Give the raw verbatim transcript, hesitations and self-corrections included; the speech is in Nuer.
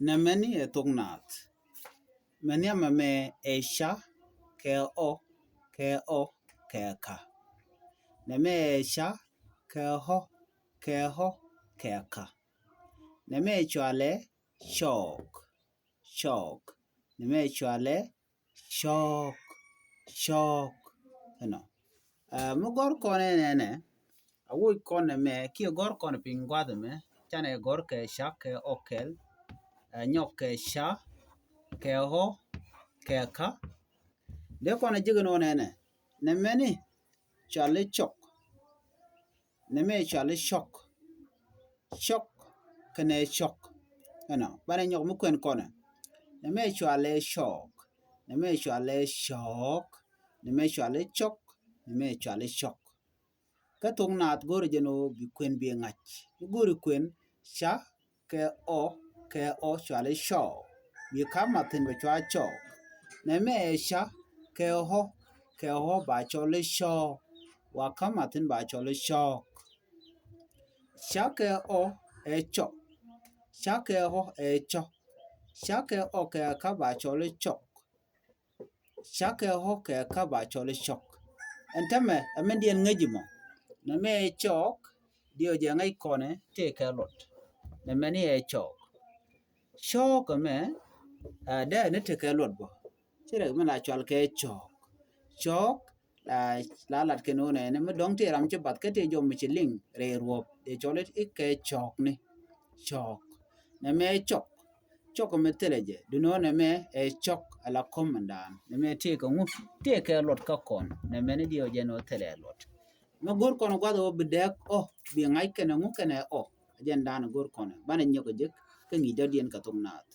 Nɛmɛni ɛ thok naath. Mɛ nhiamɛ mɛ ɛ ca kɛ ɔ kɛ ɔ kɛ ka. Nɛmɛ ɛ ca kɛ ɔ kɛ ɔ kɛ ka. Nɛmɛ ɛ cɔalɛ cɔɔk. Cɔɔk. Nɛmɛ ɛ cɔalɛ cɔɔk. Cɔɔk. Ɛnɔ. Ɛ, mi gɔr kɔn ɛnɛnɛ, a woc kɔn ɛmɛ kiɛ gɔr kɔn piny guath ɛmɛ, canɛ gɔr kɛ ca kɛ ɔ kɛl, ɛ, nyɔk kɛ ca kɛ ɔ kɛ ka. Dee kɔn a jek ɛn ɣän ɛnɛ, nɛmɛni cɔalɛ cɔk. Nɛmɛ cɔalɛ cɔk. Cɔk kɛnɛ cɔk. Ɛnɔ, banɛ nyɔk mi kuɛn kɔnɛ. Nɛmɛ cɔalɛ cɔɔk. Nɛmɛ cɔalɛ cɔɔk. Nɛmɛ cɔalɛ cɔk. Nɛmɛ cɔalɛ cɔk. Kä thok naath go̱o̱rɛ jɛn ɣöö bi kuën bi ŋa̱c. I̱ go̱o̱ri kuën ca kɛ ɔ kɛ ɔ cɔalɛ cɔɔk. Bi ka̱m mathin bɛ cɔal cɔɔk. Nɛmɛ ɛ ca kɛ ɔ kɛ ɔ ba cɔl i̱ cɔɔk. Wa ka̱m mathin ba cɔl i̱ cɔɔk. Ca kɛ ɔ ɛ cɔ. Ca kɛ ɔ ɛ cɔ. Ca kɛ ɔ kɛ ka ba cɔl i̱ cɔk. Ca kɛ ɔ kɛ ka ba cɔl i̱ cɔk. Ɛn tämɛ ɛ min diɛn ŋäc imɔ. Nɛmɛ ɛ cɔɔk, diɛ ɔ jɛ ŋäc kɔnɛ tëë kɛ luɔt. Nɛmɛni ɛ cɔɔk. Cɔɔk ɛmɛ, ɛ, dee ni tëë kɛ luɔt bä. Ci rɛ mi la cɔal kɛ cɔɔk. Cɔɔk la, la lat kɛn ɣöö nɛnɛ mi dɔ̱ŋ tëë ram ci bath kä tëë jɔm mi ci liŋ rɛy ruɔ̱p. Dee cɔl i̱ kɛ cɔɔkni. Cɔɔk. Nɛmɛ ɛ cɔk. Cɔk mi thilɛ jɛ. Duundɛ ɣöö nɛmɛ ɛ cɔk ala kɔm mindan. Nɛmɛ tëë kɛ ŋu? Tëë kɛ luɔt kä kɔn. Nɛmɛni diɛ ɔ jɛn ɣöö thilɛ luɔt. Mi go̱r kɔn guath ɣöö bi dɛɛk ɔ, bi ŋa̱c kɛnɛ ŋu kɛnɛ ɔ. Ɛ jɛn dan go̱r kɔn. Banɛ nyɔk ɛ jek kä ŋi̱i̱c dɔ̱diɛn kɛ thok naath.